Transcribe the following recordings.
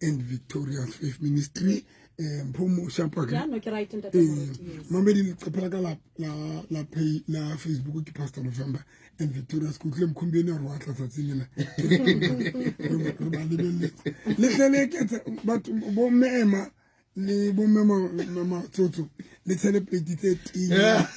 And Victorious Faith Ministry. Mpho Moshapa. Yeah, no, ke right, ntate Moruti, yes. Mamedi, leqephe la ka la Facebook ke Pastor November and Victorious. Ke utlwile Mkhombeni a re wa tla tsatsing lena, re ba lebelletse le tle le eketse batho bo mme ema le bo mme matsotso le tshele plate tse tenya,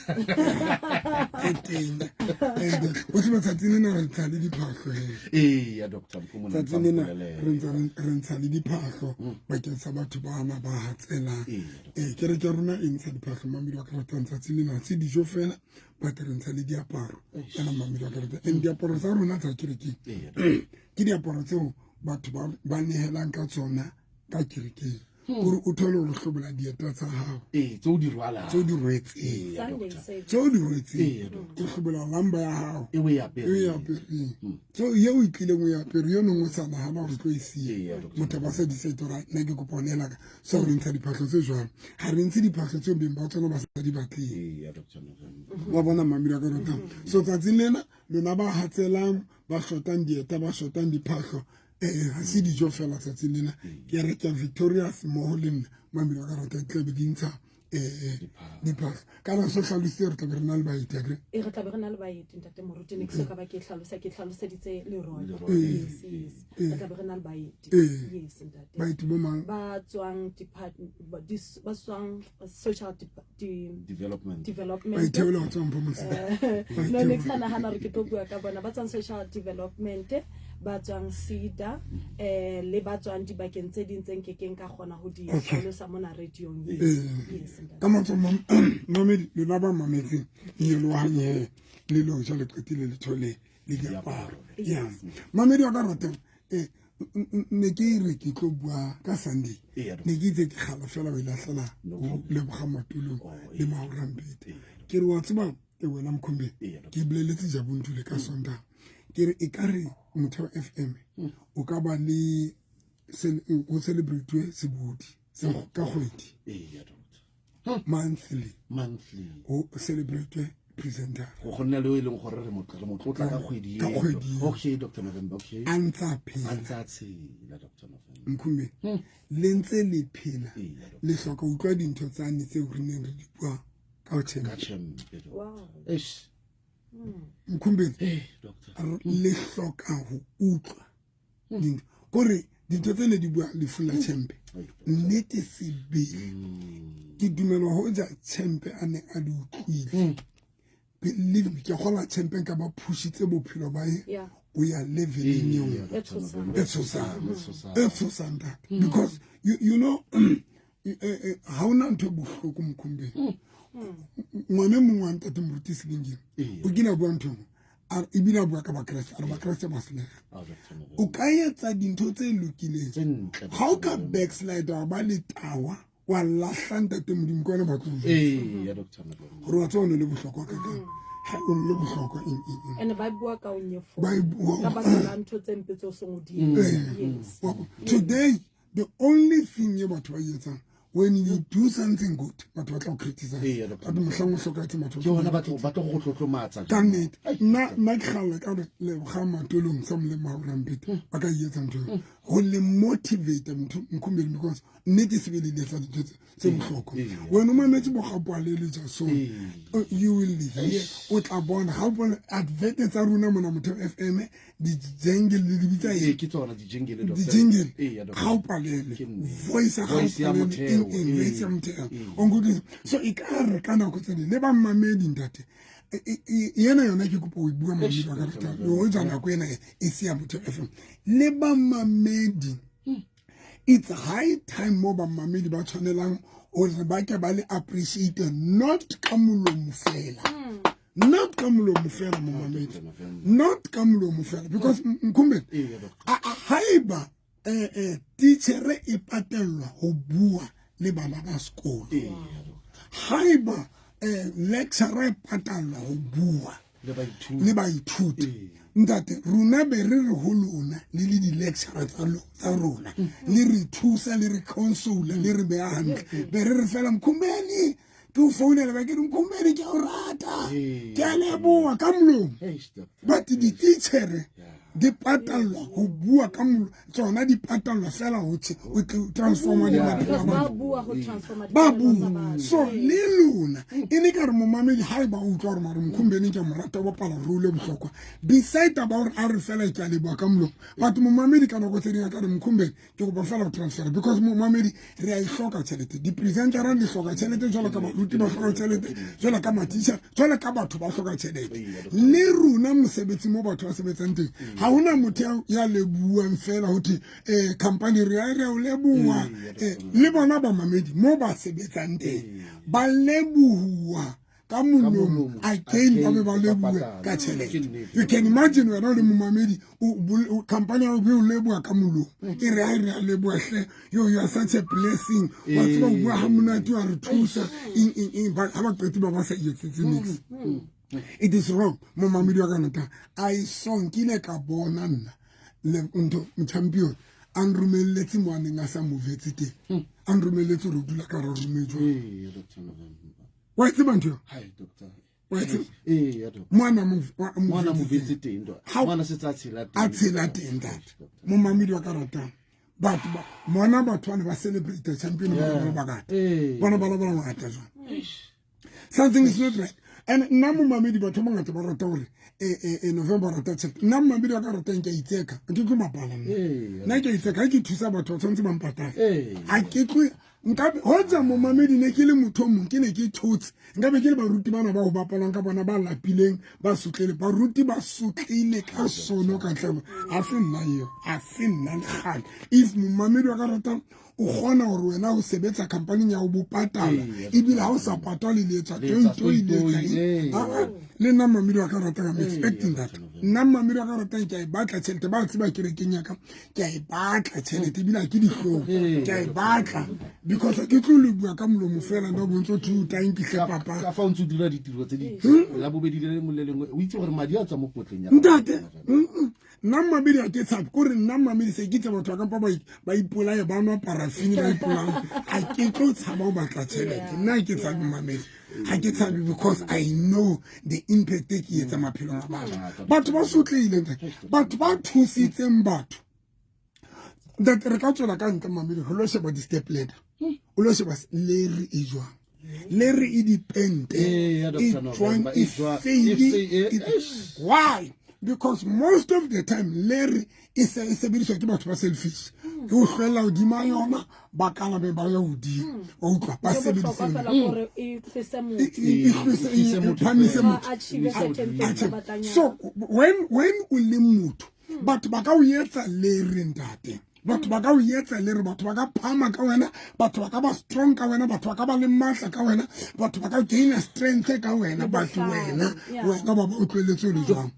tse tenya. And o tseba, tsatsing lena re ntsha le diphahlo he. Ee ya, Doctor Mphomona. Tsatsing lena re ntsha le diphahlo bakeng sa batho bana ba hatselang. Ee, kereke ya rona e ntsha diphahlo, mamedi wa ka ratang. Tsatsing lena se dijo fela, but re ntsha le diaparo fela, mamedi wa ka ratang. And diaparo tsa rona tsa kerekeng ke diaparo tseo batho ba nehelang ka tsona ka kerekeng, kore o thole gore hlobola dieta tsa gago Ee, tse o di rwalang. Tse o di rwetseng. Sunday service. Tse o di rwetseng. Ee, doctor. O hlobola lamba ya gago e o e e o e apereng. Apereng so ye o itlileng o e apere, yo nengwe o sa nagana gore tlo e sia. Ee, doctor. Motho ba sa decide gore nna ke kopa o neela ka so. Re ntsha diphahlo tse jwalo, ga re ntshe diphahlo tseo beng ba tsona ba sa di batleng. Ee ya, Dr November. Wa bona, mamedi wa ka ratang, so tsatsing lena lona ba hatselang, ba shotang dieta, ba shotang diphahlo, ga se dijo fela. Tsatsing lena kereke ya Victorious mmogo le nna, mamedi wa ka ratang, tlabe di ntsha diphahlo. Kana so hlalositse, re tlabe re na le baeti, akere? E, re tlabe re na le baeti, ntate Moruti. Ne ke so ka ba ke hlalosa, ke hlaloseditse Leroy. Leroy. Yes, re tlabe re na le baeti. Yes, ntate. Baeti bo mang? Ba tswang ba tswang social development. Development. Baetheola go tswang Mpho. No, ne ke sa nagana gore ke tlo bua ka bona. Ba tswang social development, ba tswang SEDA, le ba tswang dibakeng tse ding tse nkekeng ka kgona ho di hlalosa mona radiong. Yes, ntate. Ka matso, mamedi, lona ba mametseng, nyolohang he le lo ja, le qetile, le thole le diaparo ya mamedi wa ka ratang. Ne ke re ke tlo bua ka Sunday. Ee, Ne ke itse ke kgala fela o e latlhela No. Leboga Matolong Oh, le Maorampete. Ke re wa tseba, e wena Mkhombe, Ee, doctor. ke boleletse Jabuntule ka Sondag, ke re e ka re Motheo FM o ka ba le go celebrate sebodi ka kgwedi. Ee ya, doctor. Monthly. Monthly. Go celebrate presenter. Go nna le o e leng gore re mo tlotla ka kgwedi. Ka kgwedi eo. Okay, Dr November, okay. A ntse a A phela. ntse a tshela, Dr November. Nkhume, le ntse le phela, Ee, doctor. le hloka utlwa dintho tsane tseo re neng re di bua ka ho Ka tjhempe. tjhempe, doctor. Eish. Nkhumbeni, Eh, doctor. le hloka ho utlwa dintho, kore dintho tse ne di bua lefu la tjhempe, nnete sebele ke dumela hoja tjhempe a ne a di utlwile, believe me, ke kgola tjhempe nka ba phushitse bophelo ba ye o ya leveleng e nngwe. E tshosang. E tshosang. E tshosang. E tshosang that because you ha ona ntho e bohloko, Mokhombeng, ngwane mongwe wa ntate Moruti Selengeng o kile a bua ntho engwe, ebile a bua ka Bakreste, a re Bakreste ba selega. Ah, Dr. November. O ka etsa dintho tse lokileng, Tse ntle. ga o ka backslide, wa ba letawa, wa lahla ntate Modimo, ke wena ba tlo jwetsa Ee ya, Dr November. Gore wa tseba o ne le bohlokwa kakang, ha o ne le bohlokwa, eng, eng, eng. And ba bua ka o nyefola. Ba e bua. Ka baka la ntho tse mpe tse o seng o di entse. Yes. Today the only thing e batho ba e etsang, when you do something good, batho ba tla go criticize. Ee, Dr. But mohlang o hlokahetse, batho Ke hona ba tlo go tlotlomatsa. Ka nnete, nna ke galla ka gore Leboga Matolong sa molemo Maorampete ba ka etsa ntho eo go le motivate motho, Mkhumbeli, because nnete sebele le etsa dintho tse bohlokwa. Wena o mametse bogapoalele ja, so you will hear, o tla bona ga o bona advert tsa rona mona Motheo FM, di-jingle le di bitsa Ee, eng? Ke tsona di-jingle, doctor. Di-jingle. Ee, ya, doctor. Ga o palele. Ke nnete. Voice ya Voice ya ga o palele. Motheo, Eng, eng, ee. voice ya Motheo. O nkutlwisa? So e ka re ka nako tse ding le bamamedi, ntate, ena yona ke kopa o e bua, mamedi wa ka ratang, le hoja nako ena e se ya Motheo FM le bamamedi, it's high time mo bamamedi ba tshwanelang hore ba ke ba le appreciate, not ka molomo fela, not ka molomo fela, momamedi, not ka molomo fela, because Nkhumbeni, Ee, doctor. Haeba teachere e patellwa ho bua le bana ba sekolo, haeba lecturer e patallwa ho bua Le baithuti. Le baithuti, ntate, rona be re re ho lona le le di-lecturer tsa rona, le re thusa, le re console, le re beha hantle, be re re fela, Mkhumbeni, ke o founela ba ke re, Mkhumbeni, ke a o rata, ke a leboha ka molomo. Eish, doctor. But di-teachere Di patallwa ho bua ka molo tsona di patallwa fela ho transforma di maphelo a Because ba batho. bua ho transforma Ba dikelello tsa bua. batho. So le lona e ne ka re momamedi ha e ba utlwa gore mare Mkhumbeni ke a mo rata o bapala role e bohlokwa, beside taba gore a re fela ke a leboha ka molomo, but momamedi ka nako tse ding a ka re, Mkhumbeni, ke kopa fela go transfera, because momamedi re a e hloka tšhelete, di-presentera di hloka tšhelete jalo ka baruti ba hloka tšhelete, jalo ka matitšha, jalo ka batho ba hloka tšhelete. Le rona mosebetsi mo batho ba sebetsang teng, ga gona motho ya leboang fela go thwe company re a o leboa. Le bona bamamedi mo ba sebetsang teng ba lebohuwa ka molomo, again ba be ba leboe ka tšhelete. You can imagine wena o le momamedi, company ya o be o leboa ka molomo, e re a re a leboa hle, yo, you are such a blessing, wa tseba o bua ha monate, wa re thusa, eng eng eng, ha ba qete ba ba sa etsetse nix. It is wrong, momamedi wa ka nata. I saw, nkile ka bona nna le ntho champion a nromelletse mo a neng a sa movetse teng, a nromelletse gore o dula ka ra rometswa. Ee, Dr November. Wa e tseba ntho eo? Hi, doctor. Wa e tseba? Ee, ya doctor. Moana Ngwana movetse teng, doctor. Ngwana setse a tshela teng. A tshela teng, ntate. Momamedi wa ka ratang, batho ba mona, batho ba ne ba celebrate champion ba ba bangata, bona ba ba bangata jwang. Something is not right. And nna momamedi, batho ba bangata ba rata gore November rata tšhelete. Nna momamedi wa ka ratang, ke a itseka, ke tlo bapala nna. Nna ke a itseka, ga ke thusa batho ba tshwanetse ba mpatale. Ga ke tlo nkabe hoja momamedi ne ke le motho o mongwe, ke ne ke thotse, nkabe ke le baruti bana ba go bapalang ka bona ba lapileng, ba sotlele, baruti ba sotlile ka sono ka ntle. Ga se nna eo, ga se nna legale. If momamedi wa ka ratang o kgona gore wena o sebetsa companyng ya go bo patala, ebile ga o sa patale le etsa Le etsa toitoi, le etsa toyi, eng. Ah, ah, le nna mamedi wa ka ratang, I'm expecting that. Nna mamedi wa ka ratang, ke a e batla tšhelete, ba tseba kerekeng ya ka, ke a e batla tšhelete, ebile ha ke dihlong, ke a e batla, because ha ke tlo le bua ka molomo fela nna o bontse o thwe tanki hle papa. Ka fa o ntse o dira ditiro tse di la bobedi le lengwe le lengwe, o itse gore madi a tswa mo potleng ya ntate. Nna mmamedi a ke tshabe kore nna mmamedi se ke itse batho ba kampa ba ipolaya, ba nwa parafini, ba ipolaya. Ga ke tlo tshaba go batla tšhelete, nna ke tshabe mmamedi, ga ke tshabe, because I know the impact e ke etsa maphelong a batho. Batho ba sotlehile, ntate. Batho ba thusitseng batho, ntate, re ka tswela ka ntle mmamedi go lo sheba di-step ladder, o lo sheba leri e jwang, leri e dipente Ee, ya e Dr. jwang November, e e jwang, e feile eish. Why? Because most of the time leri e se e sebediswa ke batho ba selfish, ke ho hlwella hodima yona, ba kalame ba ya hodimo, wa utlwa, ba Ke bohlokwa sebedise fela gore e tlose motho. E hlwese, E e motho phamise fela. motho. A achieve certain things a batlang ya. So when o le motho, batho ba ka o etsa leri, ntate, batho ba ka o etsa leri, batho ba ka phama ka wena, batho ba ka ba strong ka wena, batho ba ka ba le matla ka wena, batho ba ka gaina strength ka wena, but bohlale, wena wena ba ba o tlohelletse o le jwang?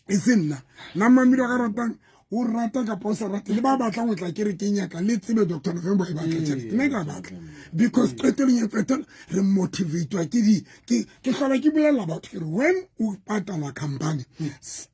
E se nna. Nna mamedi wa ka ratang, o rata kapa o sa rate, le ba batlang ho tla kerekeng ya ka, le tsebe Dr November e batla tjhelete. Nna ke a batla because qetelong ya qetelo re motivatwa ke di ke hlola ke bolella batho ke re, when o patala company,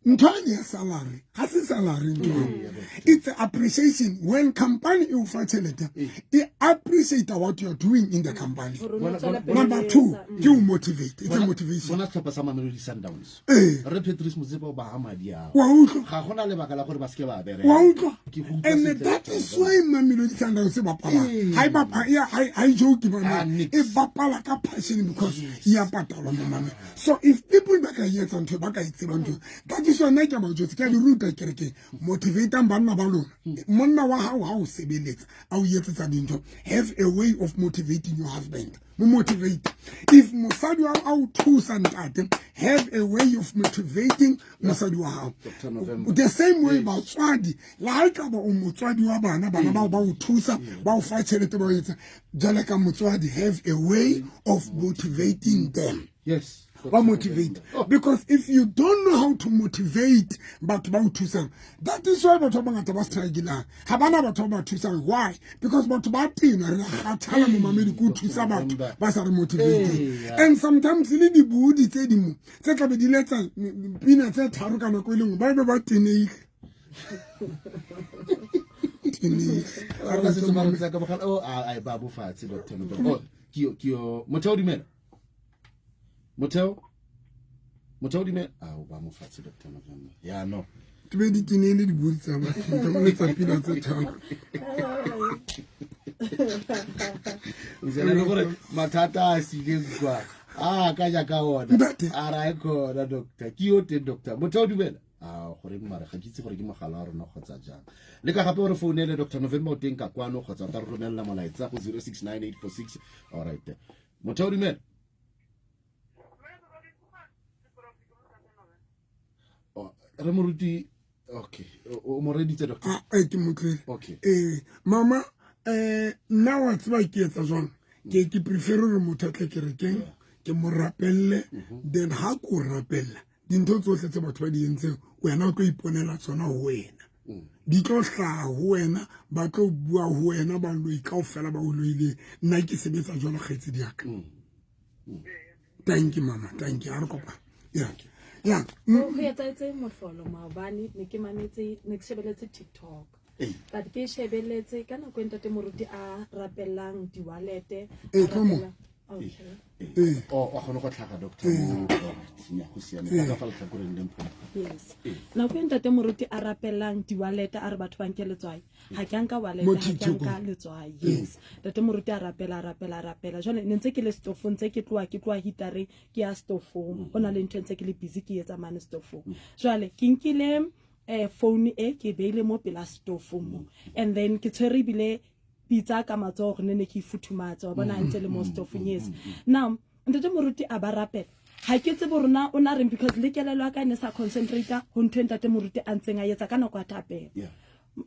ntho ane ya salary ga se salary ntho eo. It's appreciation. When company e o fa tjhelete, e appreciate what you are doing in the company. Hore o no tswela pele Number ho two, etsa. ke o motivate, it's a motivation. Bona setlhopha sa Mamelodi Sundowns, re Patrice Motsepe o ba ha madi ao. Wa utlwa? Ga gona lebaka la gore ba seke ba bereka. Wa utlwa? Ke go utlwa And sentle, that Dr. is why Mamelodi Sundowns e bapala ha e bapa ya ha e joke Ah, mama, nix. e bapala ka passion because e ya patalwa mo mame. So if people ba ka etsa ntho, ba ka e tseba ntho, that is why nna ke a ba jwetsa, ke a di ruta kerekeng, motivatang banna ba lona. Monna wa hao ha o sebeletsa, a o etsetsa dintho, have a way of motivating your husband, mo motivate. If mosadi wa a o thusa, ntate, have a way of motivating mosadi wa hao. Dr. November. The same way batswadi, le ha e ka ba o motswadi wa bana, bana bao ba o thusa, ba o fa tjhelete, ba o etsa jwale ka motswadi, have a way of motivating them. Ba motivate, because if you don't know how to motivate batho ba o thusang, that is why batho ba bangata ba struggleang, ha bana batho ba ba thusang. Why? Because batho ba tenwa, re a kgathala momamedi ke ho thusa batho ba sa re motivate. And sometimes le dibodi tse dingwe tse tlabe di letsa pina tse tharo ka nako e le nngwe, ba be ba teneile, teneile. Ba setse ba re tsaya ka mogala. Oh, a ba bofatshe, Dr. November. Oh, ke yo. Motheo, dumela. Motheo. Motheo, dumela. A o ba mofatshe, Dr. November. Ya no. Di be di tenele dibodi tsa batho ntlha le tsa pina tse tharo. Tsela le gore mathata a sileng kwa a ka ja ka ona. Ntate. A ra e khona doctor. Ke yo teng doctor. Motho o dumela. A gore mare ga ke itse gore ke mogala wa rona kgotsa jang. Le ka gape gore founele Dr. November o teng ka kwano kgotsa o ka re romelela molaetsa go 069846. All right. Motho o dumela. Oh, re moruti okay o mo reditse doctor ah, eh, ke motlele okay eh mama eh nna wa tseba ke etsa jwang ke ke prefer gore motho a tle kerekeng ke mo rapelle mhm. then ha ko rapella dintho tsohle tse batho ba di entseng wena o tlo iponela tsona ho wena mm. di tlo hlaha ho wena ba tlo bua ho wena ba loi kaofela ba o loileng nna ke sebetsa jwalo kgaitsedi yaka mm. mm. thank you mama thank you a re kopana ya ya go etsahetse mohlolo maobane ne ke mametse ne ke shebeletse tiktok but ke shebeletse ka nako e ntate moruti a rapellang diwalete ee tlo mo okay o kgone go tlhaga doctor mo ya go siame ka fa letlhakoreng le mpho yes nako e ntate moruti a rapellang diwalete a re batho ba nke letswai ga ke a nka wallet ga ke a nka letswai yes ntate moruti a rapela a rapela a rapela jale ne ntse ke le stofong ntse ke tloa ke tloa hitareng ke ya stofong go na le ntho e ntse ke le busy ke etsa mane stofong jale ke nkile um phone e ke beile mo pela stofo mo and then ke tshwere ebile pitsa ka matsogo gore ne ne ke ifuthumatse wa bona ntse le mo stofong yes now ntate moruti a ba rapela ga ke tsebe rona o na reng because le kelelo ya ka e ne sa concentrata go ntho e ntate moruti a ntseng a etsa ka nako ya thapelo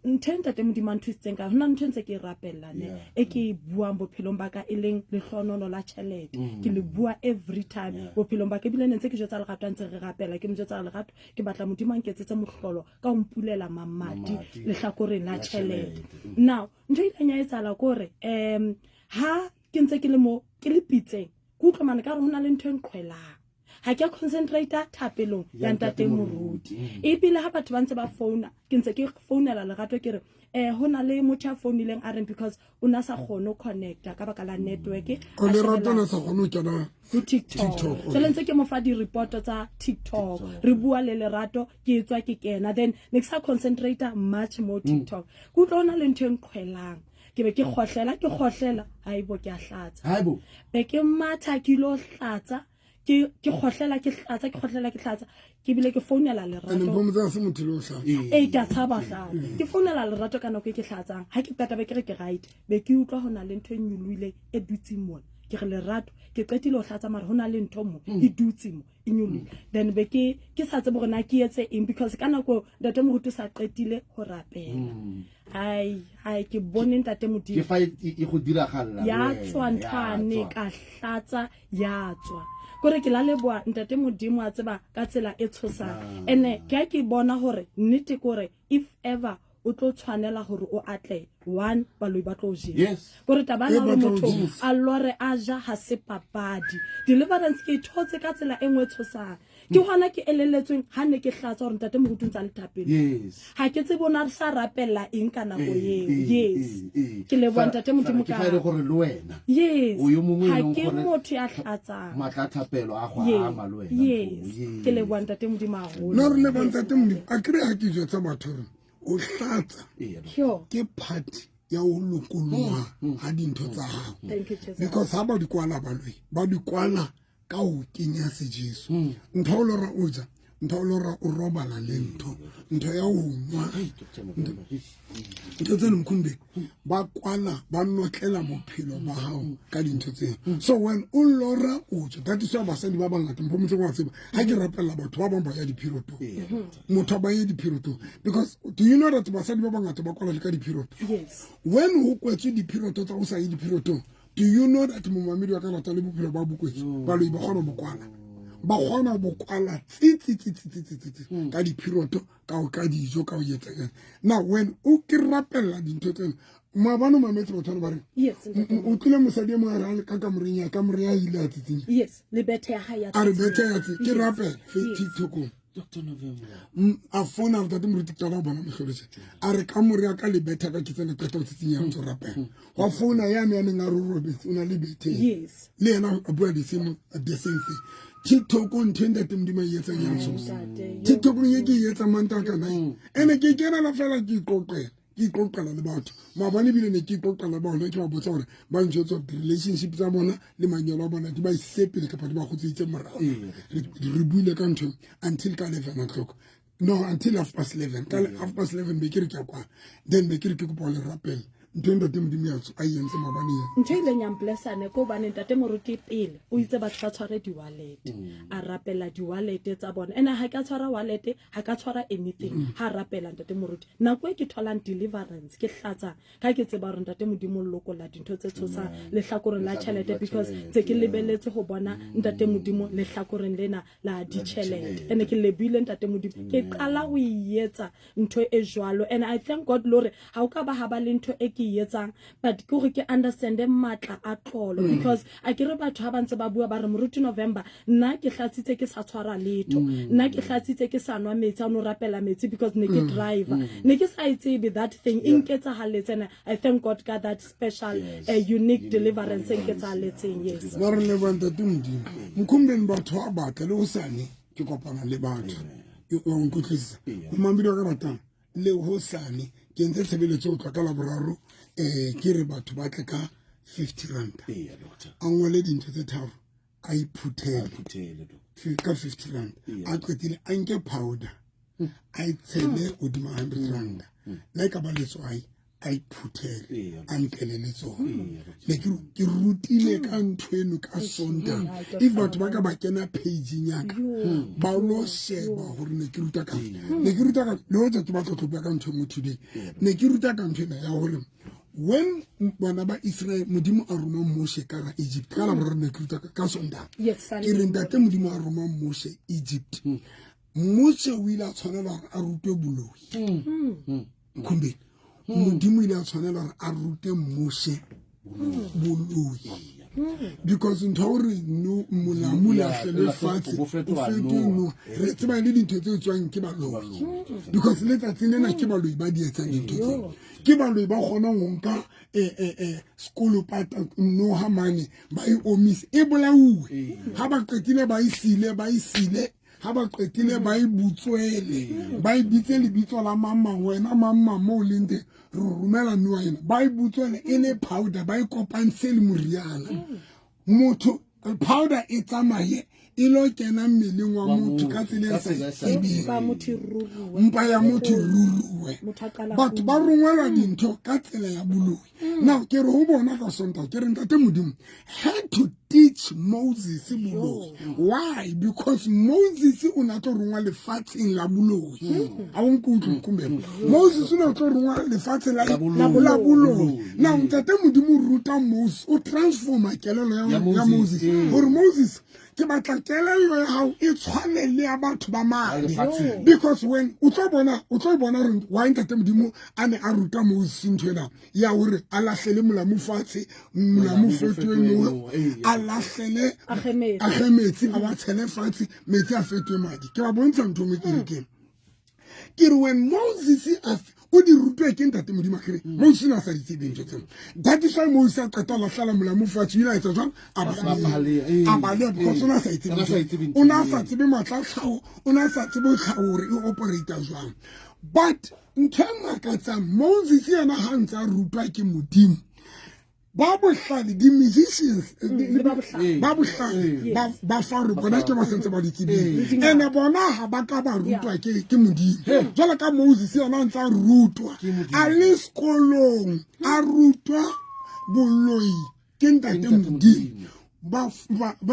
ntho e ntate modimo a nthusitseng ka go na ntho e ntse ke e rapelela ne e ke e buang bophelong ba ka e leng lehlonolo la tšhelete mm. ke le bua every time bophelong ba ka ebile ne ntse ke jwetsa lerato a ntse re rapela ke mo jwetsa lerato ke batla modimo a nketsetse mohlolo ka go mpulela mamati lehlakoreng la tšhelete mm. now ntho e ileng ya etsala kore um ha ke ntse ke le mo ke le pitseng ke utlwa mane ka gore go na le ntho e nqhwelang ga ke a concentrata thapelong ya ntate moruti mm. ebile ga batho ba ntse ba founa ke ntse ke founela lerato ke re um go na le motho a founileng a reng because o ne a sa kgone go connecta ka baka la network lerato ne sa kgone go kena go tiktok jale ntse ke mo fa di-reporto tsa tiktok re bua le lerato ke tswa ke kena then ne ke sa concentrata much mo mm. tiktok ke utlwa o na le ntho e nqhwelang ke be ke kgohlela ke kgohlela haibo ke a hlatsa haibo be ke matha ke ilo hlatsa ke ke kgohlela ke hlatsa ke kgohlela ke hlatsa ke bile ke founela lerato ee ke a tshaba hlatsa ke founela lerato ka nako e ke hlatsang ha ke qeta be ke re ke right be ke utlwa ho na le ntho e nyoloileng e dutseng mona ke re lerato ke qetile ho hlatsa mara ho na le ntho mo e dutse mo e nyolohile then be ke ke sa tsebe gore na ke etse eng because ka nako ntate moruti sa qetile go rapela mm. ai ai ke bone ntate modimo ke fa e, e, e go diragalla ya tswa nthwane ka hlatsa ya tswa kore ke la leboa ntate modimo a tseba ka tsela e tshosang ah. ene ke a ke bona gore nnete kore if ever o tlo tshwanela gore o atle one baloi ba tlo jesa yes. kore taba na gore motho a lore a ja ga se papadi deliverance ke e thotse ka tsela e nngwe e tshosang ke gona ke eleletsweng ga ne ke hlatsa gore ntate moruti ntse a le thapelo ga ke tsebe o ne a sa rapelela eng ka nako eo yes ke leboa ntate modimo ka e gore le wena yes o yo mongwe ga ke motho ya hlatsang matla thapelo a go ama le wena yes ke leboa ntate modimo haholo no re leboa ntate modimo a kry ga ke jwetsa batho gore o hlatsa ke part ya ho lokoloha mm, mm. ha dintho tsa gago because ha ba di kwala baloi ba di kwala ka ho kenya sejeso ntho o lora o ja ntho o lora o robala le ntho ntho ya ho nwa ntho tseno mkhumbe ba kwala ba notlela bophelo ba gago ka dintho tseo so when o lora o ja that is why basadi ba bangata mpho motse wa tseba ga ke rapelela batho ba bangwe ba ya diphiroto motho ba ye diphiroto because do you know that basadi ba bangata ba kwala le ka diphiroto when o kwetswe diphiroto tsa o sa ye diphirotong do you know that momamedi wa ka rata le bophelo ba bokwetse baloi ba kgona bokwala ba kgona bokwala tsitsitsitsitsitsi hmm. ka diphiroto ka o ka dijo ka o etsa jang now when o ke rapelela dintho tsena maabane o mametse batho ba re o tlile mosadi e mongwe a re ka kamoreng ya kamore ya ile a tsitsinya a re bethe ya tse ke rapela tiktokong. Dr November. A founa re tate moruti qala go bona mohlolotse a re ka more ya ka le betha ka ke tsena qeta go tsitsinya ntse rapela wa founa ya ne ya neng a re robetse o na le betheng Yes. Le yena a bua the same thing. TikTok ntho e ntate Modimo a e etsang ya tshosa. Ntate, yo. TikTok e ke e etsang manta ka nine ene ke kenela fela ke iqoqela le batho. Maobane ebile ne ke iqoqela le bona, ke ba botsa gore ba ntjwetsa gore di-relationship tsa bona le manyalo a bona di ba ise pele kapa di ba kgotseditse morago. Re buile ka ntho until ka 11 o'clock, no, until 11:30. Ka 11:30 be ke re ke a kwana, then be ke re ke kopa ho le rapela ntho e ntate Modimo ya a e entse maobane ena. Ntho e ileng ya mplesane ke hobane ntate moruti pele o itse batho ba tshware di-wallet, a rapela di-wallet tsa bona, ene ha ka tshwara wallet, ha ka tshwara anything. Ha rapela ntate moruti, nako e ke tholang deliverance, ke hlatsa ka ke tseba hore ntate Modimo o lokolla dintho tse tshosang lehlakoreng la tjhelete, because tse ke lebelletse ho bona ntate Modimo lehlakoreng lena la ditjhelete, ene ke lebile ntate Modimo ke qala ho e etsa ntho e jwalo. And I thank God le hore ha o ka ba ha ba le ntho e ke e etsang, but ke hore ke understande matla a tlolo, because a ke re batho ha ba ntse ba bua ba re moruti November, nna ke hlatsitse ke sa tshwara letho, nna ke hlatsitse ke sa nwa metsi a no rapela metsi, because ne ke driver, ne ke sa e tsebe that thing e nketsahaletse. And I thank God ka that special unique deliverance e nketsahaletseng, yes. Ba re leboha ntate Modimo. Mkhumbeni batho ba batla le hosane ke kopana le batho. Wa nkutlwisisa mamedi wa ka ratang, le hosane ke entse tshebeletso ho tloha ka Laboraro, ke re batho ba tle ka R50. Eya, doctor. A ngole dintho tse tharo, a iphuthele. Phuthele, doctor. Ka R50. A qetile, a nke powder, a e tshele hodima R100, le ha e ka ba letswai, a iphuthele, a ntlele le tsona. Ne ke rutile ka ntho eno ka Sontaga. If batho ba ka ba kena pageng ya ka, ba lo sheba gore ne ke ruta ka ne ke ruta ka le hoja ke batla tlo bua ka ntho e nngwe today. Ne ke ruta ka ntho ena ya gore when bana ba Israel, Modimo a roma Moshe ka ra Egypt ka Laboraro, ne ke ruta ka Sontaga. Ke re ntate Modimo a roma Moshe Egypt, Moshe o ile a tshwanela gore a rutwe boloi. Mkhumbeni, Modimo ile a tshwanela gore a rute Moshe boloi, because ntho ya gore no molamu lahlelwe fatshe o bo o fetoha fetohe noha. Noha re tseba e le dintho tse tswang ke baloi, because letsatsing lena ke baloi ba di etsang dintho tseo. Ke baloi ba kgonang ho nka sekolopata noha mane, ba e omise, e bolauwe, ha ba qetile ba e sile, ba e sile, ha ba qetile ba e butswele, ba e bitse lebitso la mang mang, wena mang mang mo o leng teng, re romela noha ena, ba e butswele e le powder, ba e kopantshe le moriana motho, powder e tsamaye e lo kena mmeleng wa Wa motho ka motho, tsela e ka sa tsela e sa tsebeng. Mpa motho e ruruwe. Mpa ya motho e ruruwe. Motho a qala Batho ba rongwelwa dintho ka tsela ya boloi. Now ke re ho bona ka Sontaga, ke re ntate Modimo had to teach Moses boloi. Why? Because Moses o ne a tlo rongwa lefatsheng la boloi. Ha o nkutlwe, Mkhumbelo? Moses o ne a tlo rongwa lefatsheng la La boloi. la boloi. Now ntate Modimo o ruta Moses, o transforma kelello Ya ya Moses, Moses, gore Moses, ke batla kelello ya hao e tshwane le ya batho ba mane, lefatsheng. Because when o tlo bona, o tlo bona gore why ntate Modimo a ne a ruta Moses ntho ena ya hore a lahlele molamu fatshe, molamu Molamu fetohe fetohe noha, noha, ee. a lahlele A kge metsi. a kge metsi, a wa tshele fatshe, metsi a fetohe madi. Ke ba bontsha ntho e nngwe kerekeng. Ke re when Moses a o di rutwe ke ntate Modimo akere, Moses o ne a sa di tsebe ntho tseo. That is why Moses a qeta ho lahlela molamu fatshe, o ile a etsa jwang? A baleha, baleha. A baleha because o ne a sa e tsebe O ne a sa e ntho. tsebe ntho O ne a eo. sa tsebe matla a tlhaho, o ne a sa tsebe tlhaho hore e operata jwang. But ntho e makatsang, Moses yena ha ntse a rutwa ke Modimo, ba bohlale, di-musicians, Le ba bohlale. ba bohlale ba Faro bona ke ba sentse ba di tsebile, Yes. ene bona ha ba ka ba rutwa ke Modimo jwalo ka Moses yena a ntse a rutwa a le sekolong, a rutwa boloi ke ntate ntate Modimo. Modimo. Ba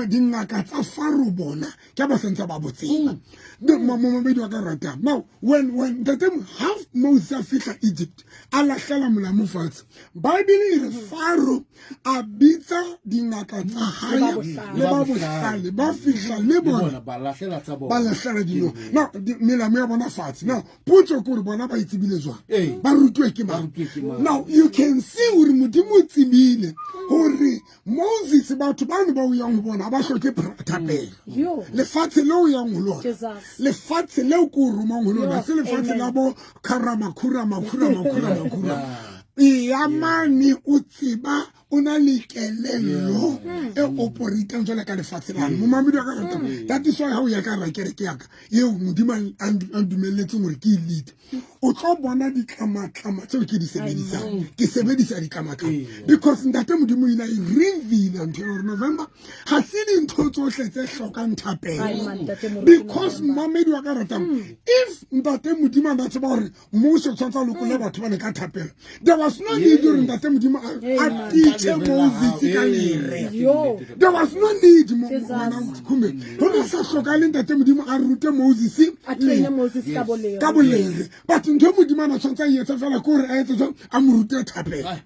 dingaka tsa Faro bona ke ba sentse ba botseba. Momamedi wa ka ratang, now when ntate half Moses a fihla Egypt, a lahlela molamu fatshe, Bible e re Faro a bitsa dingaka tsa hae ba bohlale. le ba bohlale, ba fihla le Le bona bona ba lahlela tsa bona. Ba lahlela dino now melamu ya bona fatshe. Now potso ke gore bona ba e tsebile jwang? Ee. Ba rutuwe ke mang? Ba rutuwe ke mang? Now you can see gore Modimo o tsebile gore Moses batho bano ba o yang ho bona ha ba hloke thapelo. Lefatshe leo o yang ho lona, lefatshe leo ke o romang ho lona, se lefatshe la bo khara makhura makhura makhura makhura. Eya mane o tseba o na le kelello e operatang jwale ka lefatshe lane. Momamedi wa ka rata, that is why ha o ya ka hara kereke ya ka eo Modimo a ntumelletseng hore ke e lead, o tlo bona ditlamatlama tseo ke di sebedisang. Ke sebedisa ditlamatlama because Ntate Modimo o ile a e reveala ntho ena hore November ga se dintho tsohle tse hlokang thapelo. Because momamedi wa ka ratang, if Ntate Modimo a na tseba hore mmuso tshwanetse a lokolle batho ba ne ka thapelo, there was no need hore Ntate Modimo a teache Moses ka lere. There was no need, ngwana Khume, go ne sa hlokale Ntate Modimo a rute Moses A traine Moses ka bolere. Ka bolere. But ntho e Modimo a na tshwanetse a e etse fela ke gore a etse jang? A mo rute thapelo.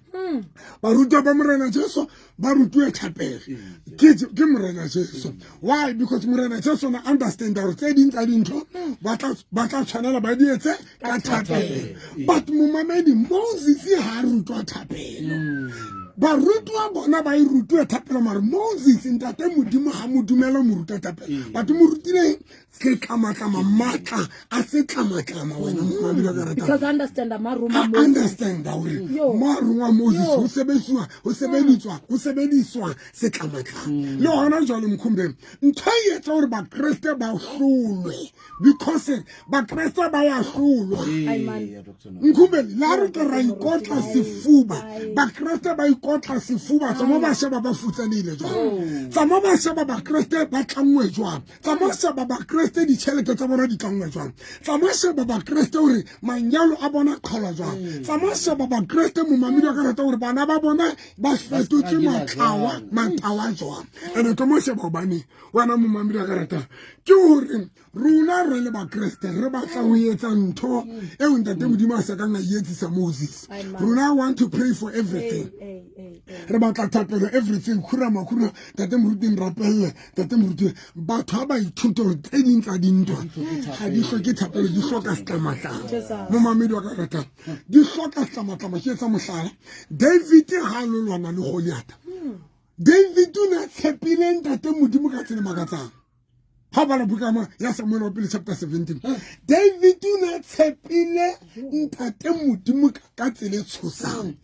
Barutwa ba Morena Jesu ba rutuwe thapelo ke Morena Jesu. Why? Because Morena Jesu na understand gore tse ding tsa dintho ba tla tshwanela ba di etse ka thapelo. But momamedi, Moses ha a rutwa thapelo. Barutwa bona ba e rutuwe thapelo, mare Moses, Ntate Modimo ga mo dumela mo ruta thapelo, but mo rutile setlamatlama, maatla a setlamatlama. Wena momamedi wa ka ratang, Because understand maroma a Moses. Understand gore mo a rongwa Moses ho sebediswa ho sebediswa ho sebediswa setlamatlama. Le gona jwale, mokgombeng, ntho e etsa gore Bakreste ba hlolwe, because Bakreste ba ya hlolwa. Ai, man. Ee, Dr. November. Nkhumbele la re ke ra ikotla sefuba, Bakreste ba ikotla sefuba. Tsamo ba sheba ba futsanehile jwang, tsamo ba sheba Bakreste ba tlanngwe jwang, tsamo sheba Bakreste ditjhelete tsa bona di tlanngwe jwang, tsamo sheba Bakreste hore manyalo a bona qhalwa jwang, tsamo sheba Bakreste, momamedi wa ka rata, hore bana ba bona ba fetotse struggle matlawa jwang. Matawa jwang. Ene tlo mo sheba hobane wena momamedi wa ka rata ke hore rona re le Bakreste re batla ho etsa ntho eo Ntate Modimo a sa kang a e etsisa Moses. Amen. Rona want to pray for everything. Hey, hey, hey. Re batla thapelo everything, khura makhura, tate moruti nrapelle, tate moruti. Batho ha ba ithuta hore tse ding tsa dintwa ga di hloke thapelo, di hloka setlamatlama. Jesus. Momamedi wa ka ratang, di hloka setlamatlama. Ke etsa mohlala, David ha a lo lwana le Goliata, David o ne a tshepile Ntate Modimo ka tsela e makatsang. Ha o bala buka ya Samuel wa Pele chapter 17, David o ne a tshepile Ntate Modimo ka tsela e tshosang.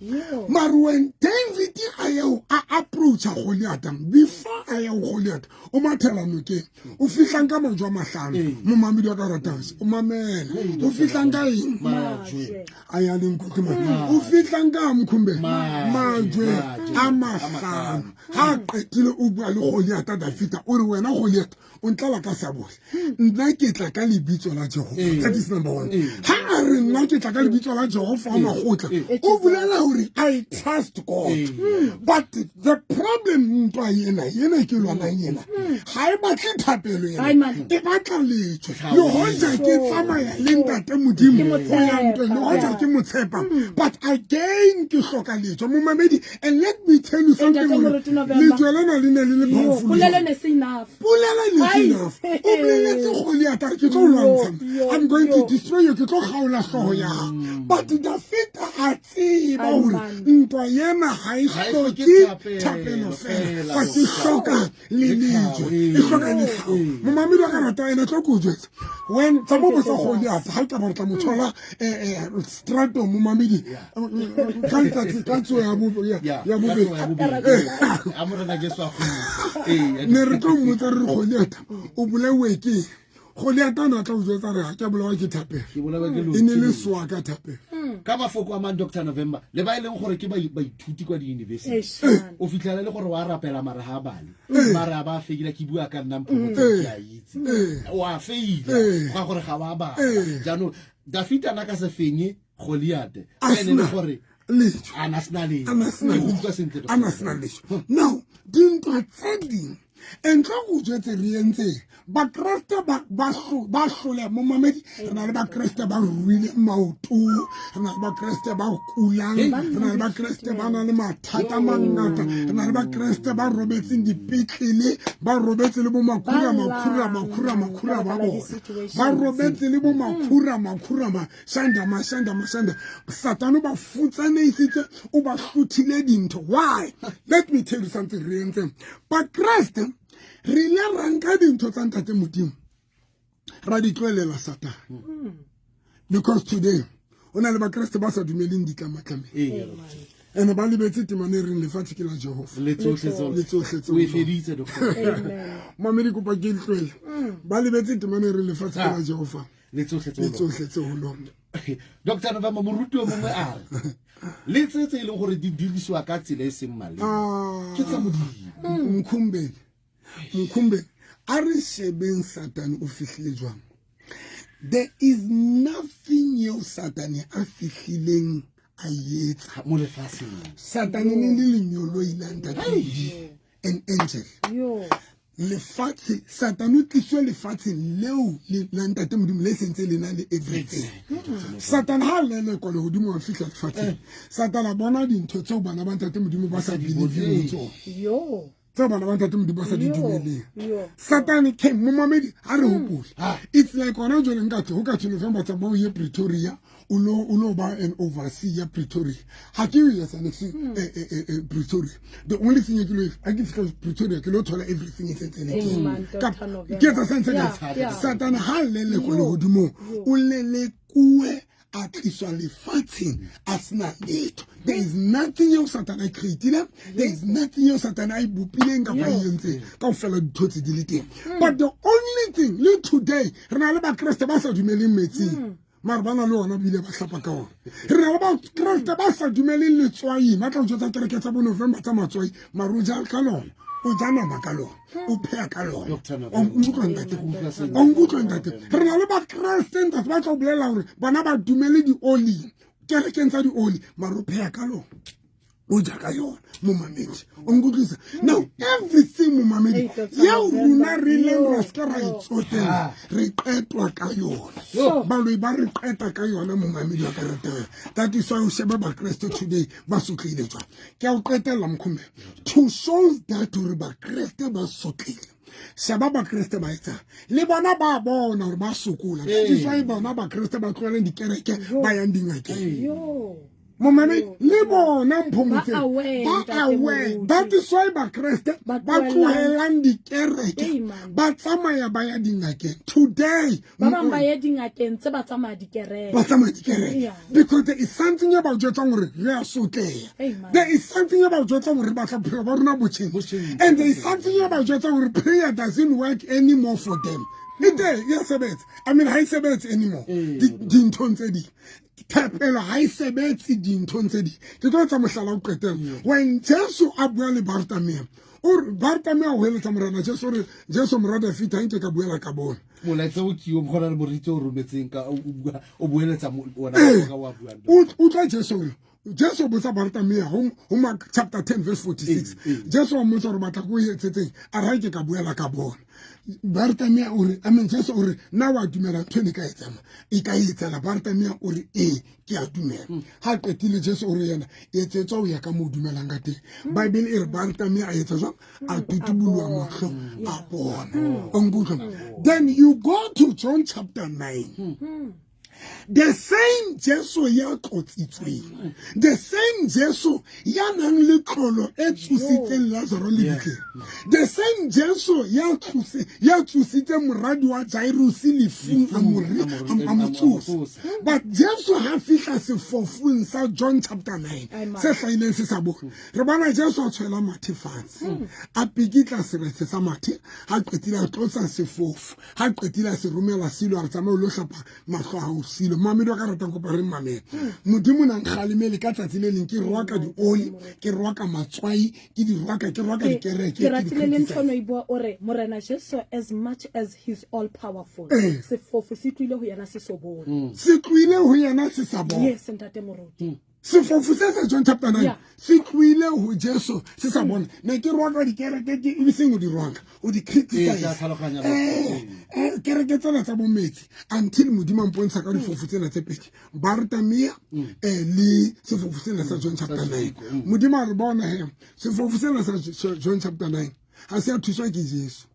Mare when David a ya a approacha Goliata, before a ya ho Goliata, o mathela nokeng, o fihlang ka majwe a mahlano. Momamedi wa ka ratang, o mamela, o fihlang ka eng? Majwe. A ya leng kutlwe, o fihlang ka mokhumbe majwe a mahlano. Ha a qetile, o bua le Goliata. Dafita o re, "Wena Goliata, o ntlela ka sabole, nna ke tla ka lebitso la Jehova." That is number one. Ha a re, "Nna ke tla ka lebitso la Jehova wa makgotla," o bolela hore I trust God. But the problem, ntwa ena ena ke lwanang ena ga e batle thapelo Ai, ena, man. e batla letswe. Le hoja ke tsamaya le Ntate Modimo Ke mo ho ya ntweng, le hoja tshepa. Ke mo tshepa, but again ke hloka letswe, momamedi. And let me tell you something, Ntate hore Moruti November. letswe lena le ne le le powerful Polelo jwang. ne se enough. Polela ne se Ai. enough. O boleletse Goliata re, "Ke tlo lwantsha, I'm going to destroy you, ke tlo kgaola hlooho ya hao." But Dafita a tseba Ai, hore man. ntwa ena ga e Ha e hloke hloke thapelo thapelo fela, fela, but e hloka le lejwe, e hloka letlhao. Momamedi wa ka rata, ene tlo ko jwetsa when tsa mo botsa Goliata ga ka ba re tla mo thola stratong, momamedi, ka letsatsi ka tso ya ya ka bobedi. tsoho ya bobedi. A Morena Jesu a kgone. Ee, Ne re tlo mmotsa re re, "Goliata, o bolauwe ke eng?" Goliata o ne a tla o jwetsa re, "Ga ke a bolawa ke thapelo, Ke bolawa ke e ne le lotho." soa ka thapelo." Ka mafoko a mang, Dr November, le ba e leng gore ke baithuti kwa di-university, Eish, man. o fitlhela e le gore wa rapela mare ga a bale, mare a ba a feila. Ke bua ka nna mphomotse, ke a itse o a feila ga gore ga wa bala. Jaanong Dafita na ka se fenye Goliate A ka ene le sena gore lejwe. A na sena lejwe. A na sena Ke go lejwe. utlwa sentle, Dr. A na sena lejwe. Now dintwa tse ding Ntlo go jwetse re entseng Bakreste ba hlole momamedi. Re na le Bakreste ba ruileng maoto, re na le Bakreste ba kulang, re na le Bakreste ba nang le mathata a mangata, re na le Bakreste ba robetseng dipetlele, ba robetse le bo makhura makhura makhura makhura ba bona, ba robetse le bo makhura makhura mashanda mashanda mashanda. Satane o ba futsaneisitse, o ba hlothile dintho. Why? Let me tell you something. Re entseng Bakreste? Re ile ra nka dintho tsa Ntate Modimo, ra di tloelela Satane. Because today o na le Bakreste ba sa dumeleng ditlamatlameng, ene ba lebetse temane e reng lefatshe ke la Jehova le tsohle tse. Mamedi, kopa ke tlohele. Ba lebetse temane e reng lefatshe ke la Jehova le tsohle tse ho lona. Dr November, moruti o mongwe a re le tse tse e leng gore di dirisiwa ka tsela e seng maleba ke tsa Modimo. Mkhumbeni, Mkhumbeni, a re shebeng Satane o fihlile jwang. There is nothing eo Satane a fihlileng a etsa mo lefatsheng. Satane ne le lenyoloi la Ntate, an angel. Lefatshe, Satane o tliswe lefatsheng leo la Ntate Modimo le sentse le na le everything. Satane ha lelekwa lehodimo, wa fihla lefatsheng. Satane a bona dintho tseo bana ba Ntate Modimo ba sa believeng ho tsona, tseo bana ba Ntate Modimo ba sa di dumeleng. Satane came. Momamedi, ha re hopole, it's like gona jwale nka tlo ho ka thwe November, tsamaya o ye Pretoria, o lo ba an overseer Pretoria. Ha ke o etsa next Pretoria, the only thing e ke lo, ha ke fihla Pretoria, ke lo thola everything e sentse le teng. Ke etsa sense. Satane ha lelekwa lehodimong, o lelekuwe, a tliswa lefatsheng a sena letho. There is nothing eo Satane a creatile, there is nothing eo Satane a e bopileng kapa e entseng. Kaofela dintho tse di le teng. But the only thing, le today re na le Bakreste ba sa dumeleng metsing, mare ba na le ona, bile ba hlapa ka ona. Re na le Bakreste ba sa dumeleng letswaing, ba tla o jwetsa kereke tsa bo November tsa matswai, mare o ja ka lona, o ja nama ka lona, o pheya ka lona. O nkutlwa, ntate? O nkutlwa, ntate? Re na le Bakreste, ntate, ba tla o bolela gore bona ba dumele dioli, kerekeng tsa dioli, mare o pheya ka lona, o ja ka yona. Momamedi, o nkutlwisa? Now everything, momamedi, eo rona re leng ra se ka ra e tsotela, re qetwa ka yona, baloi ba re qeta ka yona. Momamedi wa ka ratang, that is why o shebe Bakreste today ba sotlehile jwang. Ke a o qetella, Mokgombe, to show that gore Bakreste ba sotlehile. Sheba Bakreste ba etsang, le bona ba bona gore ba sokola. That is why bona Bakreste ba tloheleng dikereke, ba yang dingakeng. Momamedi, le bona Mphomotse ba aware. That is why Bakreste ba tlohelang dikereke, ba tsamaya ba ya dingakeng today. Ba bang ba ye dingakeng tse, ba tsamaya dikereke. Ba tsamaya dikereke because there is something e ba jwetsang gore re a sotleha. There is something e ba jwetsang gore re batla bophelo ba rona bo change, and there is something e ba jwetsang gore prayer doesn't work anymore for them. E teng ya sebetsa, I mean, ha e sebetse anymore dinthong tse ding. Thapelo ha e sebetse dinthong tse ding. Ke tlo etsa mohlala o qetela. When Jesu a bua le Bartamea, o re Bartamea o heletsa Morena Jesu, o re, "Jesu, mora Dafita, nke ka buela ka bona." Molaetsa o kio gona le moriti o rometseng ka o o boeletsa ona ka wa buang. Utlwa Jesu re, Jesu o botsa Bartamea ho Mark chapter 10 verse 46. Jesu wa mmotsa gore batla ko etsetseng, a re ke ka buela ka bona. Bartamea o re, amen, Jesu o re, "Na wa dumela ntho ene ka etsama e ka etsala?" Bartamea o re, "Ee, ke a dumela." Ha qetile, Jesu o re yena, "Etsetswa o ya ka mo o dumelang ka teng." Bible e re Bartamea a etsa jwang? A tutuboloa mahlo, a bona. O nkutlwa? Then you go to John chapter 9. The same Jesu ya tlotsitsweng, the same Jesu ya nang le tlolo e tsositseng Lazaro le bitleng, the same Jesu ya tsositseng moradi wa Jairus lefung, a mo tsosa. But Jesu ha fihla sefofung sa John chapter 9 se hlahileng se sa bone, re bona Jesu a tshwela mathe fatshe, a pikitla seretse sa mathe, ha qetile a tlotsa sefofu, ha qetile a se romela silo, a re, "Tsamaya o lo hlapa mahlo a hao silo." Mamedi wa ka ratang, kopa re mamela. Modimo nang kgalemele ka tsatsi le leng ke rwaka dioli, ke rwaka matswai, ke di rwaka, ke rwaka dikereke. Ke ratile le ntho no e bua, o re Morena Jesu, as much as he's all powerful, sefofu se tlohile ho yena se so bone. Se tlohile ho yena se sa bona. Yes, ntate moruti. Sefofu se sa John chapter 9 se tlohile ho Jesu se sa bona. Ne ke rwaka dikereke ke e seng o di rwaka, o di criticize. Kereke tsena tsa bometsi until Modimo a mpontsha ka difofu tsena tse pedi. Bartamia le sefofu sena sa John chapter 9. Modimo a re bona he sefofu sena sa John chapter 9 ha se a thuswa ke Jesu.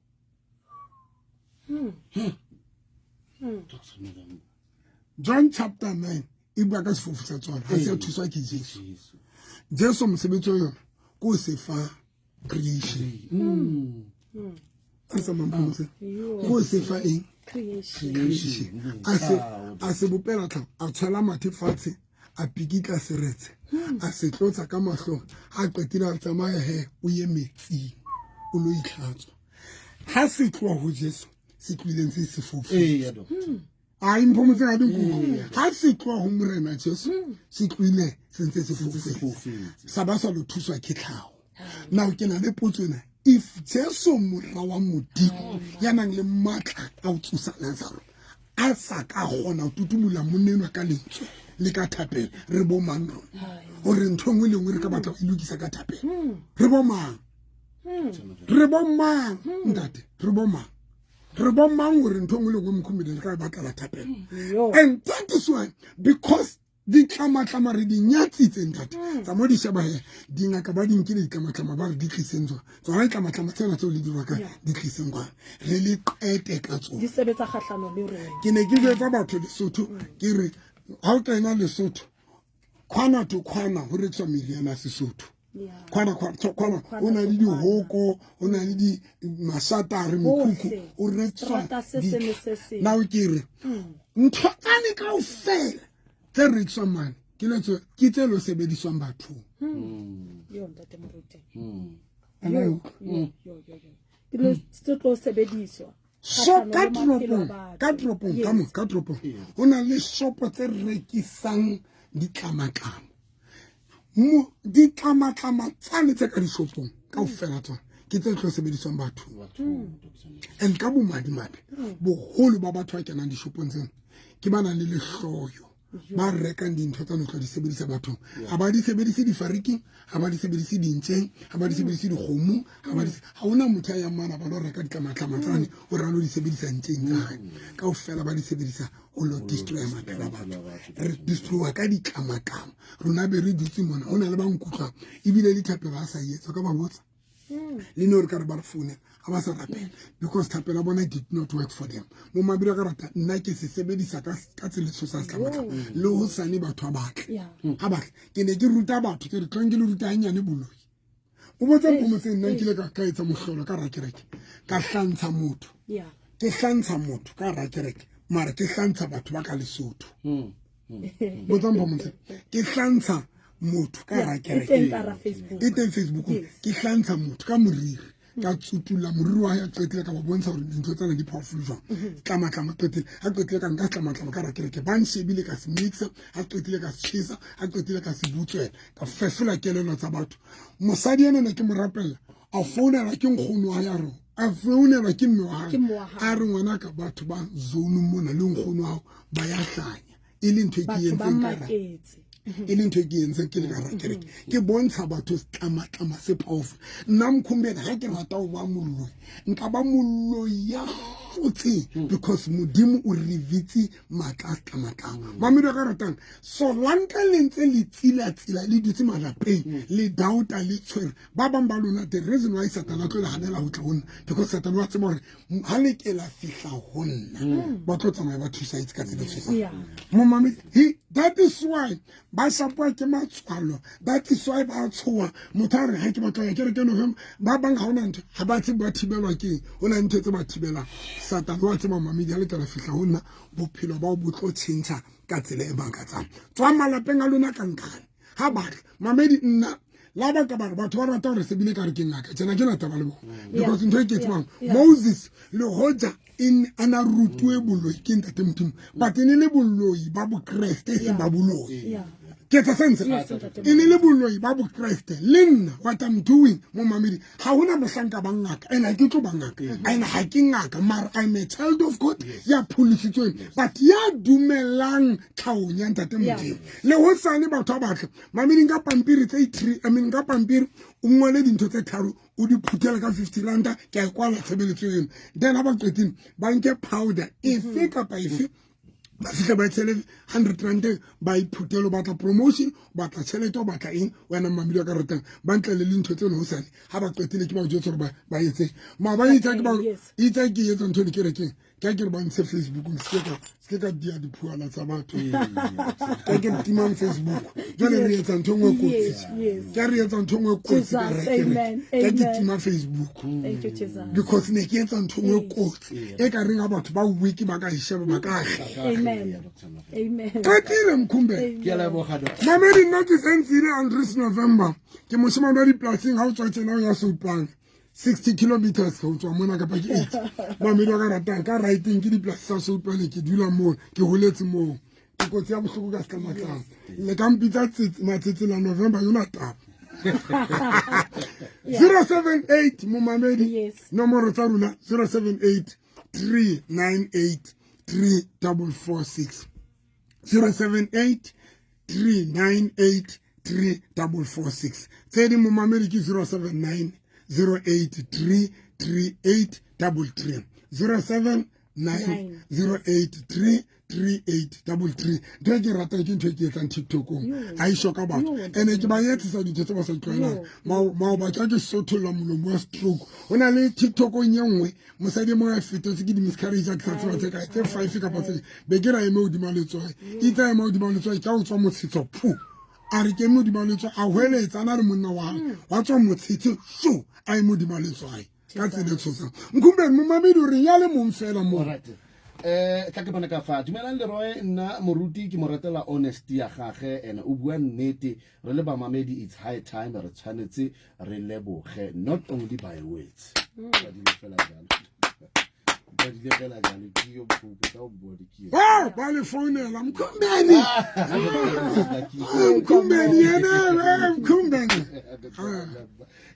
John chapter 9 e bua ka sefofu sa tsona ga se a thuswa ke Jesu. Jesu mosebetsi wa yona ko se fa creation. A sa mampomotse ko se fa eng? Creation. A se bopela tlhago, a tshwela mathe fatshe, a pikitla seretse, a se tlotsa ka mahlong, a qetile a tsamaya he o ye metsing o lo itlhatswa. Ha se tloha ho Jesu se tlohileng se sefofu. A imphomotse ga dikuku. Ha se tloha ho Morena Jesu se tlohile se ntse se fofetse. Sa ba sa lo thuswa ke tlhago. Now ke na le potso ena. If Jesu mora wa Modimo ya nang le matla a ho tsosa Lazaro a sa ka kgona ho tutumula monna enwa ka lentswe le ka thapelo, re bo mang rona? Hore ntho nngwe le nngwe re ka batla ho e lokisa ka thapelo. Re bo mang? Re bo mang ntate? Re bo mang? Re bo mang hore ntho nngwe le nngwe mokhumedi re ka e batlela thapelo? And that is why, because ditlamatlama re di nyatsitse ntate, tsa mo di sheba he dingaka ba di nkile ditlamatlama ba re di tliseng tsona, tsona ditlamatlama tsena tseo le di rwakang di tliseng kwana re le qete ka tsona. Di sebetsa kgahlano le rona. Ke ne ke jwetsa batho Lesotho ke re ha o kena Lesotho kgwana to kgwana ho rekiswa meriana ya Sesotho. Kgwana kgwana o na le dihoko, o na le di masatare mekhukhu o rekiswa. Now ke re ntho tsane kaofela tse rekiswang mane ke letso ke tse lo sebediswang bathong. Yo ntate Moruti. Yo yo yo yo. Ke lo tse tlo sebediswa. So ka toropong, ka toropong ka mo ka toropong ho na le shopo tse rekisang ditlamatlama. Mo ditlamatlama tsane tse ka dishopong kaofela tsona ke tse tlo sebediswang bathong. And ka bomadimabe boholo ba batho ba kenang dishopong tsena ke ba nang le lehloyo, ba rekang dintho tsa tlo di sebedisa bathong. Ha ba di sebedise difariking, ha ba di sebedise dintjeng, ha ba di sebedise dikgomong, ha ba di ha hona motho ya yang mana ba lo reka ditlamatlama tsane o ra lo di sebedisa ntjeng tsa hae. Kaofela ba di sebedisa ho lo destroy maphelo a batho. Re destroy ka ditlamatlama. Rona be re dutse mona, ho na le ba nkutlwang ebile le thapelo ha sa etsa ka ba botsa. Le no re ka re ba re founela ha ba sa rapela because thapelo ya bona did not work for them. Mo mabiri a ka rata nna ke se sebedisa ka tsela e tshosang setlamatlama le ho sane batho ha batle. Ha batle. Ke ne ke ruta batho ke re tlong ke le ruta hanyane boloi. O botsa mphomotse nna nkile ka etsa mohlolo ka rakereke, ka hlantsha motho. Ke hlantsha motho ka rakereke, mara ke hlantsha batho ba ka Lesotho. Botsa mphomotse ke hlantsha motho ka rakereke. E teng Facebook. Ke hlantsha motho ka moriri, ka tsutula moriri wa hae, qetile ka ba bontsha hore dintho tsena di powerful jwang. Tlamatlama qetile, ha qetile ka nka tlamatlama ka rakereke, ba nshebile ka se mixa, ha qetile ka se tjhesa, ha qetile ka se butswela, ka fefola kelello tsa batho. Mosadi ena ne ke mo rapella, a founelwa ke nkgono wa hae, a re a founelwa ke mme wa hae, a re ngwanaka batho ba zone mona le nkgono wa hao ba ya hlanya. E le ntho e ke entseng ka ra e le ntho e ke entseng ke le ka rakereke, ke bontsha batho tlamatlama se powerful. Nna Mkhumbeni ha ke rata ho ba moloi, nka ba moloi ya hlotseng because Modimo o revealetse matla a tlamatlama. Mamedi ka ratang so lanka le ntse le tsila tsila le dutse malapeng le dauta le tshwere ba bang ba lona. The reason why Satana a tlo le hanela ho tla ho nna because Satana wa tseba hore ha le ke la fihla ho nna ba tlo tsamaya ba thusa itse ka tsela e tshosang. Momame that is why ba shapoa ke matswalo, that is why ba tshoa motho a re ha ke batla ya kereke November. Ba bang ha hona ntho ha ba tsebe ba thibelwa ke eng, ho na le ntho tse ba thibelang. Satana wa tseba mamedi ha le ke la fihla ho nna bophelo ba bo tlo tjhentjha ka tsela e makatsang. Tswa malapeng a lona ka nkane ha batla mamedi nna la ba ka ba re batho ba rata hore se bile ka re ke ngaka tjena ke na taba le bona because ntho e ke tsebang Moses le hoja in ana rutuwe boloi ke ntate Modimo, but e ne le boloi ba bokreste e seng ba boloi. Ke etsa sense. E ne le boloi ba Bokreste. Le nna what I'm doing momamedi, ga gona mohlanka ba ngaka, and ha ke tlo ba ngaka, and ha ke ngaka, mara I'm a child of God ya pholositsweng, but ya dumelang tlhaong ya ntate Modimo. Le ho sane batho ba batle mamedi, nka pampiri tse three, I mean nka pampiri o ngwale dintho tse tharo, o di phuthele ka 50 ranta, ke a e kwala tshebeletso eno. Then ha ba qetile ba nke powder efe kapa efe, ba fitlha ba tshele 100 rand, ba iphuthele. O batla promotion, o batla tšhelete, o batla eng, wena mmamedi wa ka ratang, ba ntle le dintho tseno. Hosane ha ba qetile ke ba jwetse gore ba etse maaba itse ke ba itse ke etsa ntho ne kerekeng ke ke re ba ntshe Facebook, se ke ka dia diphuana tsa batho, ka ke re timang Facebook. Jwale re etsa ntho e nngwe kotsi, ke re etsa ntho e nngwe kotsi ka ke tima Facebook, because ne ke etsa ntho e nngwe kotsi e ka reng ha batho ba weak ba ka e sheba ba ka qetile. Mkhumbele mamedi, nna ke sentsile Andries November, ke moshemane wa dipolasing. Ha o tswa tjena o ya Soutpan, 60 kilometers go tswa mona, kapa ke 80. Mamedi wa ka ratang, ka righteng ke dipolasi tsa Soutpane. Ke dula moo, ke holetse moo. Ke kotsi ya bohloko ka setlamatlang le ka mpitsa Matsetsela November yona taba. 078 momamedi, nomoro tsa rona 078 398 3446, 078 398 3446. Tse ding momamedi ke 079 083 3833, 079 083 3833. Ntho e ke ratang ke ntho e ke etsang TikTokong, a e shoka batho, ene ke ba etsisa dintho tse ba sa tlwaelang. Maoba ke ke sotholla molomo wa stroke. Ho na le TikTokong e nngwe, mosadi e mongwe a fetetse ke di-miscarriage, a ke sa tseba tse kae, tse five kapa tse be ke ra eme hodima letswai, itse a ema hodima letswai ka ho tswa motshetso phu, a re ke eme hodima letswai, a hweletsa, a na le monna wa hae, wa tswa motshetse so a eme hodima letswai ka tsela e tshosang. Nkhumbeng momamedi o reng ya le mong fela mo? Tla ke bone ka fa. Dumelang Leroy, nna moruti ke mo ratela honesty ya gage, ene o bua nnete. Re le bamamedi, it's high time re tshwanetse re leboge, not only by words. Badile fela jalo, badile fela jalo. Ke yo phupe ka o bone ke yo. Wow, ba le founela Mkhumbeni. Mkhumbeni yena, Mkhumbeni.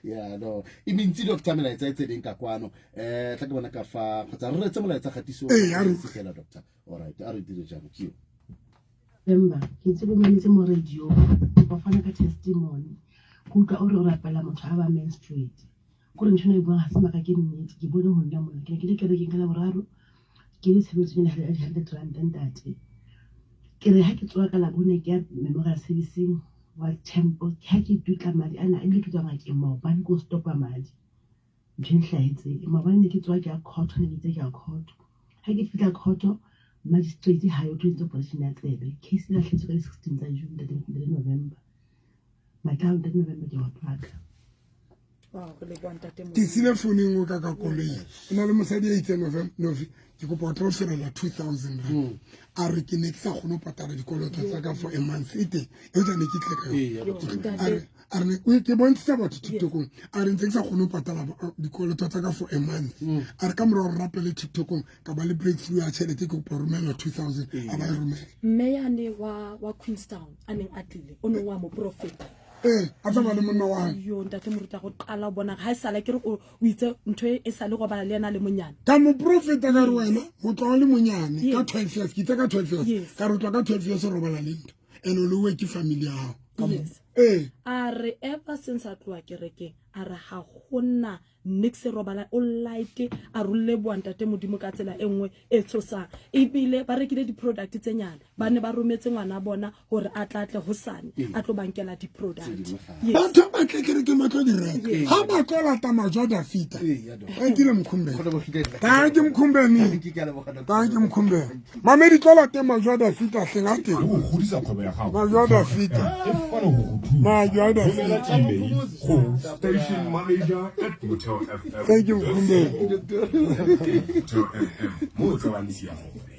Ya no, e mentsi doctor melaetsa e tseneng ka kwano. Tla ke bona ka fa, kgotsa re retse molaetsa kgatiso Ee, a re- fela doctor. Alright, a re dire jalo, ke yo. Remember, ke ntse ke mametse mo radio, ba fana ka testimony. Ke utlwa o re o rapela motho a ba menstruate. Kore ntho ena e buang ha se maka, ke nnete. Ke bone ho nna mona. Ke ne ke le kerekeng ka Laboraro, ke le tshebeletsong ena ya di-100 rand ntate. Ke re ha ke tsoha ka Labone ke ya memorial servicing wa temple, ke ha ke dutla madi ana, ebile ke tswa ngakeng maobane ko stopa madi. Ntho e nhlahetseng maobane ne ke tsoha ke ya court, ne ke itse ke ya court. Ha ke fihla court, magistrate ha yo, tlo entse operation ya tsebe. Case e lahletswe ka di-16 tsa June, ntate, ntate November. Matla ntate November ke batho ba ka. Wow, re leboha ntate Ke Modimo. sile founeng o ka ka koloi, o na le mosadi a itseng Novi, ke kopa o tlo ferela 2000 rand. A re ke ne ke sa kgone ho patala dikoloto tsa ka for a month, e teng e tsa ne ke tle ka yona. A re ke bontshitse batho TikTokong, a re ntse ke sa kgone ho patala dikoloto tsa ka for a month. A re ka morao re rapele TikTokong, ka ba le breakthrough ya tšhelete, ke kopa ho romela 2000, a ba e romela. Mme yane wa Queenstown a neng a tlile, o neng wa moprofeta. Ee, a tsamaya le monna wa hae. Yo ntate moruta, go qala o bona ga e sala ke re o itse ntho e sa le robala le yena le monyane. Ka moprofeta ka re wena go tloga le monyane ka 12 years, ke itse ka 12 years. Ka re o tloga ka 12 years o robala le ntho and o lowe ke family ya gago. Ee. A re ever since a tloa kerekeng, a re ga gona nix robala, o light, a rolle boa ntate Modimo ka tsela e nngwe e tshosang. Ebile ba rekile di-product tse nyane, ba ne ba rometse ngwana bona gore a tla tle hosane a tlo ba nkela di-product. Yes. Batho ba tle kerekeng ba tlo di reka, ga ba tlo lata majwa Dafita. Etile Mkhumbeni, tanke Mkhumbeni, tanke Mkhumbeni. Mamedi, tlo late majwa Dafita hleng a Le teng. go godisa kgwebo ya gago, Majwa Dafita. e fana go go thusa. Majwa Romela Dafita. email go station manager at motheo fm. Thank you, Mkhumbeni. Motheo FM, mo o tsebang tsia gone.